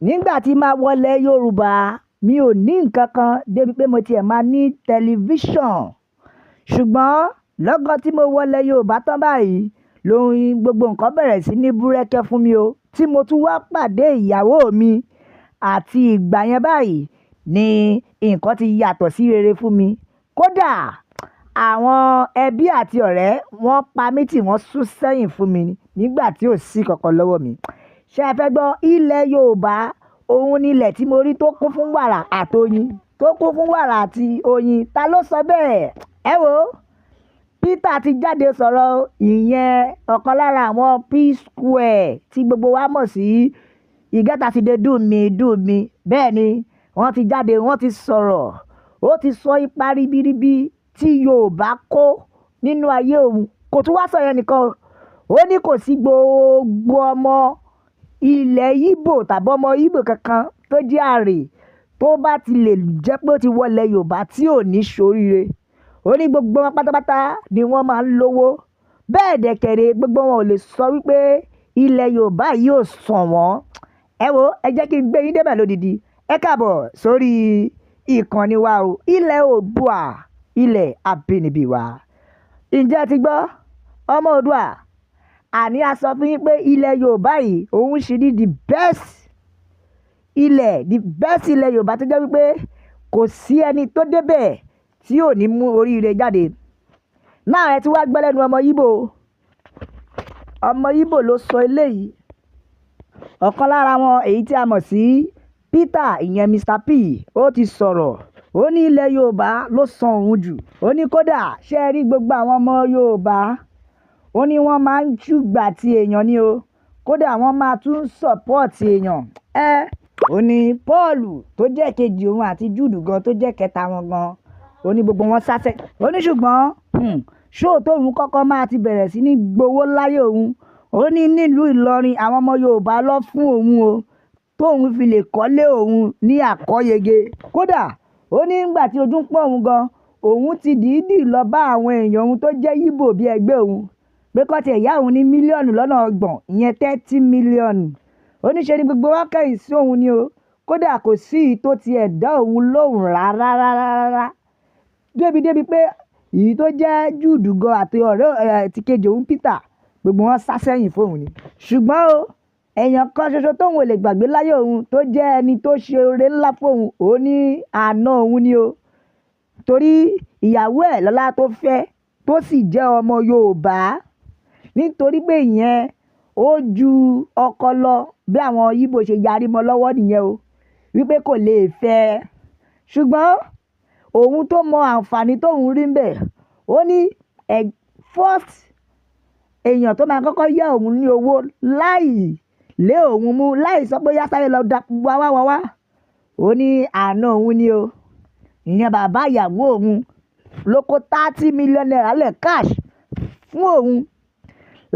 Nígbà tí máa wọlé Yorùbá, mi ò ní nǹkan kan débi pé mo tiẹ̀ máa ní tẹlifíṣàn. Ṣùgbọ́n lọ́gán tí mo wọlé Yorùbá tán báyìí, lóhun gbogbo nǹkan bẹ̀rẹ̀ sí ní búrẹ́kẹ́ fún mi o. Tí mo tún wá pàdé ìyàwó mi àti ìgbà yẹn báyìí ni nǹkan ti yàtọ̀ sí rere fún mi. Kódà àwọn ẹbí àti ọ̀rẹ́ wọ́n pa mí tí wọ́n sún sẹ́yìn fún mi nígbà tí ò sí kankan lọ́wọ́ mi. Ṣé ẹ fẹ́ gbọ́? Ilẹ̀ Yorùbá, òun ni ilẹ̀ tí mo rí tó kún fún wàrà àti oyin, tó kún fún wàrà àti oyin. Ta ló sọ bẹ́ẹ̀? Ẹ wo, Peter ti jáde sọ̀rọ̀ ìyẹn ọ̀kan lára àwọn P-Square tí gbogbo wa mọ̀ sí E get as e dey do me, do me. Bẹ́ẹ̀ ni, wọ́n ti jáde, wọ́n ti sọ̀rọ̀. Ó ti sọ ipa ribiribi tí Yorùbá kó nínú ayé òun. Kò tún wá sọ yẹn nìkan o. Ó ní kò sí gbogbo ọmọ ilẹ̀ Igbo tàbí ọmọ Igbo kankan tó jẹ́ àrè tó bá ti lè jẹ́ pé ó ti wọlé Yorùbá tí ò ní ṣoríire. Ó ní gbogbo wọn pátápátá ni wọ́n máa ń lówó. Bẹ́ẹ̀ dẹ̀kẹ̀rẹ̀ gbogbo wọn ò lè sọ wípé ilẹ̀ Yorùbá yìí ò sàn wọ́n. Ẹ wo, ẹ jẹ́ kí n gbé yín débẹ̀ lódidi. Ẹ káàbọ̀ sórí ìkànnì wa o. Ilẹ̀ Oòduà, ilẹ̀ abínibí wa. Ǹjẹ́ ẹ ti gbọ́? Ọmọ Oòduà, àní a sọ fún yín pé ilẹ̀ Yorùbá yìí òun ṣì ní the best ilẹ̀, the best ilẹ̀ Yorùbá tó jẹ́ wípé kò sí ẹni tó débẹ̀ tí ò ní mú oríire jáde. Náà ẹ ti wá gbọ́ lẹ́nu ọmọ Igbo. Ọmọ Igbo ló sọ eléyìí. Ọ̀kan lára wọn èyí tí a mọ̀ sí Peter, ìyẹn Mr. P, ó ti sọ̀rọ̀. Ó ní ilẹ̀ Yorùbá ló san òun jù. Ó ní kódà ṣé ẹ rí gbogbo àwọn ọmọ Yorùbá. Ó ní wọ́n máa ń ṣùgbà tí èèyàn ni o. Kódà wọ́n máa tún support èèyàn. Ẹ, ó ní Paul tó jẹ́ kejì òun àti Jude gan tó jẹ́ kẹta wọn gan. Ó ní gbogbo wọn sá sẹ́. Ó ní ṣùgbọ́n, show tóun kọ́kọ́ máa ti bẹ̀rẹ̀ sí ní gbowó láyé òun. Ó ní nílùú Ìlọrin àwọn ọmọ Yorùbá lọ fún òun o, tóun fi lè kọ́lé òun ní àkọ́yege. Kódà ó ní nígbà tí ojú ń pọ́n òun gan, òun ti dìídì lọ bá àwọn èèyàn òun tó jẹ́ Igbo bí ẹgbẹ́ òun pé kó tiẹ̀ yá òun ní mílíọ̀nù lọ́nà 30, ìyẹn 30 million. Ó ní ṣe ni gbogbo wọn kẹ̀yìn sí òun ni o. Kódà kò sí èyí tó ti ẹ̀ dá òun lóhùn rárá rárá rárá. Débi débi pé èyí tó jẹ́ Jude gan àti ọ̀rẹ́ ẹ̀ tí kejì òun Peter, gbogbo wọn sá sẹ́yìn fún òun ni. Ṣùgbọ́n o, èèyàn kan ṣoṣo tóun ò lè gbàgbé láyé òun tó jẹ́ ẹni tó ṣe oore ńlá fún òun, òun ní àna òun ni o. Torí ìyàwó ẹ̀ lọ́lá tó fẹ́ tó sì jẹ́ ọmọ Yorùbá. Nítorí pé ìyẹn ó ju ọkọ lọ bí àwọn Igbo ṣe yarí mọ́ lọ́wọ́ nìyẹn o. Wípé kò lè fẹ́. Ṣùgbọ́n òun tó mọ àǹfààní tóun rí níbẹ̀, ó ní first èèyàn tó máa kọ́kọ́ yá òun ní owó láì lé òun mú, láì sọ pé yá sáré lọ dá wá wá wá wá. Ó ní àna òun ni o. Ìyẹn bàbá ìyàwó òun ló kó ₦30 million lẹ̀ cash fún òun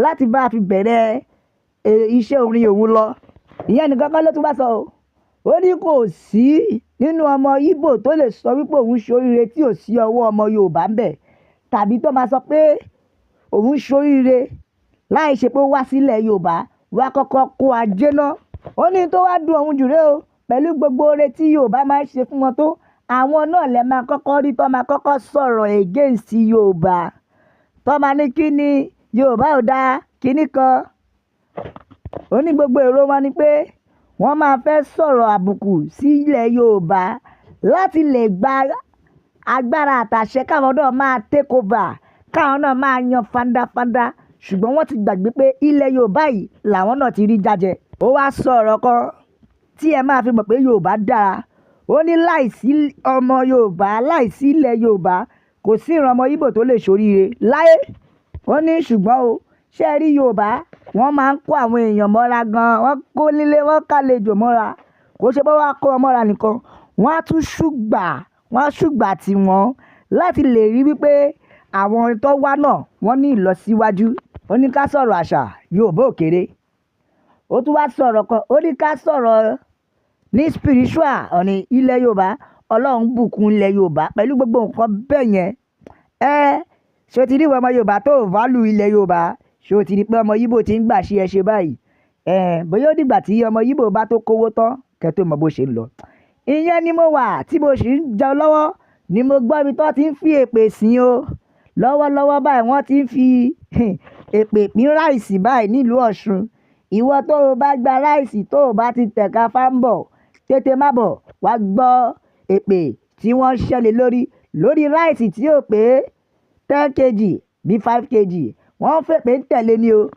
láti bá fi bẹ̀rẹ̀ iṣẹ́ orin òun lọ. Ìyẹn nìkan kọ́ ló tún bá sọ o. Ó ní kò sí nínú ọmọ Igbo tó lè sọ wípé òun ṣoríire tí ò sí ọwọ́ ọmọ Yorùbá ń bẹ̀ tàbí tó máa sọ pé òun ṣoríire láì ṣe pé ó wá sílẹ̀ Yorùbá wá kọ́kọ́ kó ajé náà. Ó ní tó wá dùn òun jù rè o pẹ̀lú gbogbo oore tí Yorùbá máa ń ṣe fún wọn tó àwọn náà lè máa kọ́kọ́ rí tó máa kọ́kọ́ sọ̀rọ̀ against Yorùbá. Tó máa ní kí ni Yorùbá ò dá kíní kan. Ó ní gbogbo èrò wọn ni pé wọ́n máa fẹ́ sọ̀rọ̀ àbùkù sí ilẹ̀ Yorùbá láti lè gba agbára àtàṣẹ káwọn náà máa take over, káwọn náà máa yan fandafanda. Ṣùgbọ́n wọ́n ti gbàgbé pé ilẹ̀ Yorùbá yìí làwọn náà ti rí jájẹ. Ó wá sọ ọ̀rọ̀ kan tí ẹ máa fi mọ̀ pé Yorùbá dára. Ó ní láìsí ọmọ Yorùbá, láìsí ilẹ̀ Yorùbá, kò sí ìran ọmọ Igbo tó lè ṣoríire láyé. Ó ní ṣùgbọ́n o, ṣé ẹ rí Yorùbá? Wọ́n máa ń kó àwọn èèyàn mọ́ra gan. Wọ́n kó nílé, wọ́n kálejò mọ́ra. Kò ṣe pé wọ́n á kó wọn mọ́ra nìkan. Wọ́n á tún ṣùgbà, wọ́n á ṣùgbà tí wọ́n láti lè rí wípé àwọn tó wá náà wọ́n ní ìlọsíwájú. Ó ní ká sọ̀rọ̀ àṣà, Yorùbá ò kéré. Ó tún wá sọ̀rọ̀ kan, ó ní ká sọ̀rọ̀ ní spiritual ọ̀ní ilẹ̀ Yorùbá. Ọlọ́run bùkún ilẹ̀ Yorùbá pẹ̀lú gbogbo nǹkan bẹ́ẹ̀ yẹn. Ẹ, ṣé o ti rí ìwọ ọmọ Yorùbá tó value ilẹ̀ Yorùbá? Ṣé o ti rí pé ọmọ Igbo ti ń gbà ṣe ẹ ṣe báyìí? Ẹ, bóyá ó dìgbà tí ọmọ Igbo bá tó kówó tán. Kẹ́ tó mọ bó ṣe ń lọ. Ìyẹn ni mo wà tí mo sì ń jẹun lọ́wọ́ ni mo gbọ́ ibi tó ti ń fi èpè sìn o. Lọ́wọ́lọ́wọ́ báyìí wọ́n ti ń fi èpè pín rice báyìí nílùú Ọ̀ṣun. Ìwọ tó o bá gba rice tó o bá ti tẹ̀ka fáńbọ̀, tètè má bọ̀ wá gbọ́ èpè tí wọ́n ń ṣẹlẹ̀ lórí lórí rice tí ò pé 10 kg bí 5 kg. Wọ́n ń fèpè ń tẹ̀lé ni o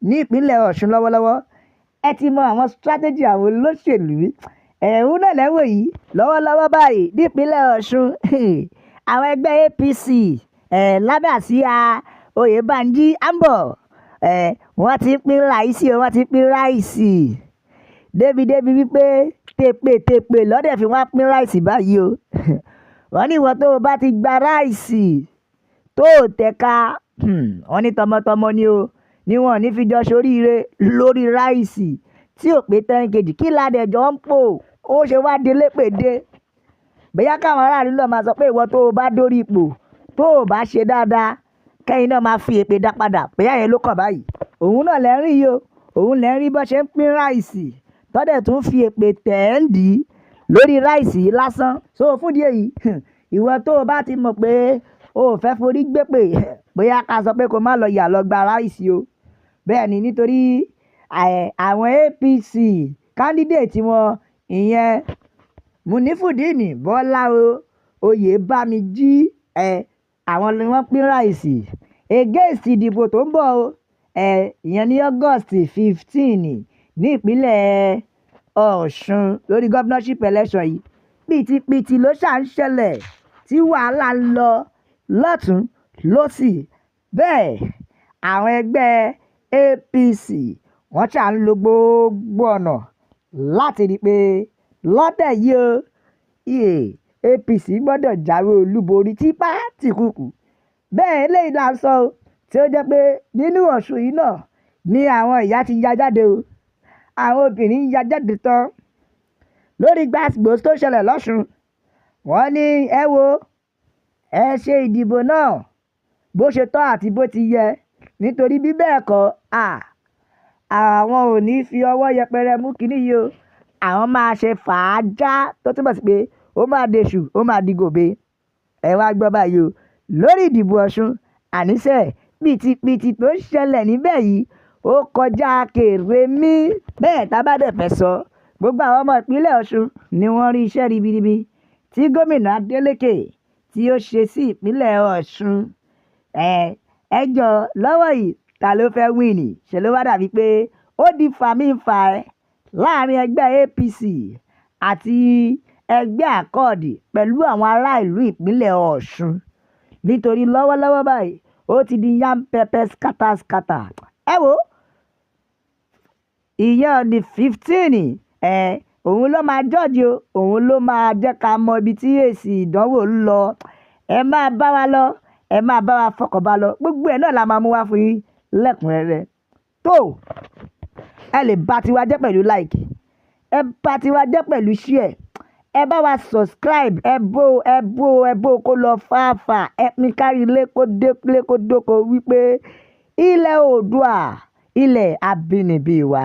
ní ìpínlẹ̀ Ọ̀ṣun lọ́wọ́lọ́wọ́. Ẹ ti mọ àwọn strategy àwọn olóṣèlú. Ẹ̀hún náà lẹ́wọ̀ yìí lọ́wọ́lọ́wọ́ báyìí nípínlẹ̀ Ọ̀ṣun. Àwọn ẹgbẹ́ APC lábẹ́ àsíá Oyèbánjí Àǹbọ̀, wọ́n ti pín rice o, wọ́n ti pín rice débi débi wípé tèpè tèpè lọ́dẹ̀ fi wọ́n pín rice báyìí o. Wọ́n ní ìwọ tó o bá ti gba rice tó o tẹ̀ka, wọ́n ní tọmọtọmọ ni o ní wọn ò ní fi jọ ṣoríire lórí rice tí ò pé 10 kg. Kí ládẹjọ́ ń pò ó ṣe wá délé pèdé? Bóyá káwọn aráàlú náà máa sọ pé ìwọ tó o bá dórí ipò tó o bá ṣe dáadáa, kẹ́yìn náà máa fi èpè dá padà, bóyá yẹn ló kàn báyìí. Òun náà lẹ́ ń rí yìí o, òun lẹ́ ń rí bó ṣe ń pín rice tọ́dẹ̀ tún fi èpè tẹ̀ ẹ́ ń dì í lórí rice yìí lásán. So fún ìdí èyí, ìwọ tó o bá ti mọ̀ pé o ò fẹ́ forí gbépè, bóyá ká sọ pé kó má lọ yà lọ gba rice o. Bẹ́ẹ̀ ni, nítorí àwọn APC candidate wọn, ìyẹn Munifudeen Bọ́lá o Oyèbámijí, àwọn ni wọ́n pín rice against ìdìbò tó ń bọ̀ o, ìyẹn ní August 15 ní ìpínlẹ̀ Ọ̀ṣun lórí governorship election yìí. Pìtìpìtì ló ṣà ń ṣẹlẹ̀ tí wàhálà ń lọ lọ́tún lọ́sì. Bẹ́ẹ̀ àwọn ẹgbẹ́ APC wọ́n ṣà ń lo gbogbo ọ̀nà láti rí i pé lọ́tẹ̀ yìí o, APC gbọ́dọ̀ jáwé olúborí tipá tìkúùkù. Bẹ́ẹ̀ eléyìí là ń sọ o, tí ó jẹ́ pé nínú Ọ̀ṣun yìí náà ni àwọn ìyá ti ya jáde o, àwọn obìnrin ya jáde tán lórí gbàsgbòs tó ṣẹlẹ̀ lọ́sùn. Wọ́n ní ẹ wo, ẹ ṣe ìdìbò náà bó ṣe tọ́ àti bó ti yẹ, nítorí bí bẹ́ẹ̀ kọ́, àwọn ò ní fi ọwọ́ yẹpẹrẹ mú kínní yìí o, àwọn máa ṣe fàájà tó túmọ̀ sí pé ó máa deṣù, ó máa di gòbe. Ẹ wá gbọ́ báyìí o, lórí ìdìbò Ọ̀ṣun, àníṣe pìtìpìtì tó ń ṣẹlẹ̀ níbẹ̀ yìí ó kọjá kèremí. Bẹ́ẹ̀ tá a bá dẹ̀ fẹ́ sọ, gbogbo àwọn ọmọ ìpínlẹ̀ Ọ̀ṣun ni wọ́n rí iṣẹ́ ribiribi tí gómìnà Adeleke tí ó ṣe sí ìpínlẹ̀ Ọ̀ṣun. Ẹ jọ lọ́wọ́ yìí, ta ló fẹ́ win? Ṣe ló wá dàbí pé ó di fàmí-fà ẹ́ láàrin ẹgbẹ́ APC àti ẹgbẹ́ Accord pẹ̀lú àwọn ará ìlú ìpínlẹ̀ Ọ̀ṣun, nítorí lọ́wọ́lọ́wọ́ báyìí ó ti di yam pepper scatter scatter. Ẹ wo, ìyẹn on the 15, òun ló máa judge o, òun ló máa jẹ́ ká mọ ibi tí èsì ìdánwò ń lọ. Ẹ máa bá wa lọ, ẹ máa bá wa fọkàn bá lọ, gbogbo ẹ̀ náà la máa mú wá fún yín lẹ́kùnrẹ́rẹ́. Tó ẹ lè bá tiwa jẹ́ pẹ̀lú like, ẹ bá tiwa jẹ́ pẹ̀lú share, ẹ bá wa subscribe, ẹ bó ẹ bó ẹ bó kó lọ fàáfàá, ẹ pín kárí ilé kó délé kó dóko wípé ilẹ̀ Oòduà, ilẹ̀ abínibí wa,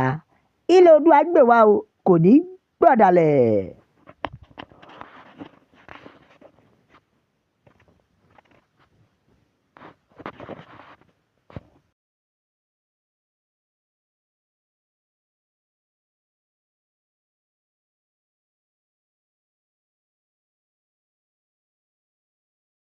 ilẹ̀ Oòduà gbè wá o, kò ní gbọ̀dàlẹ̀.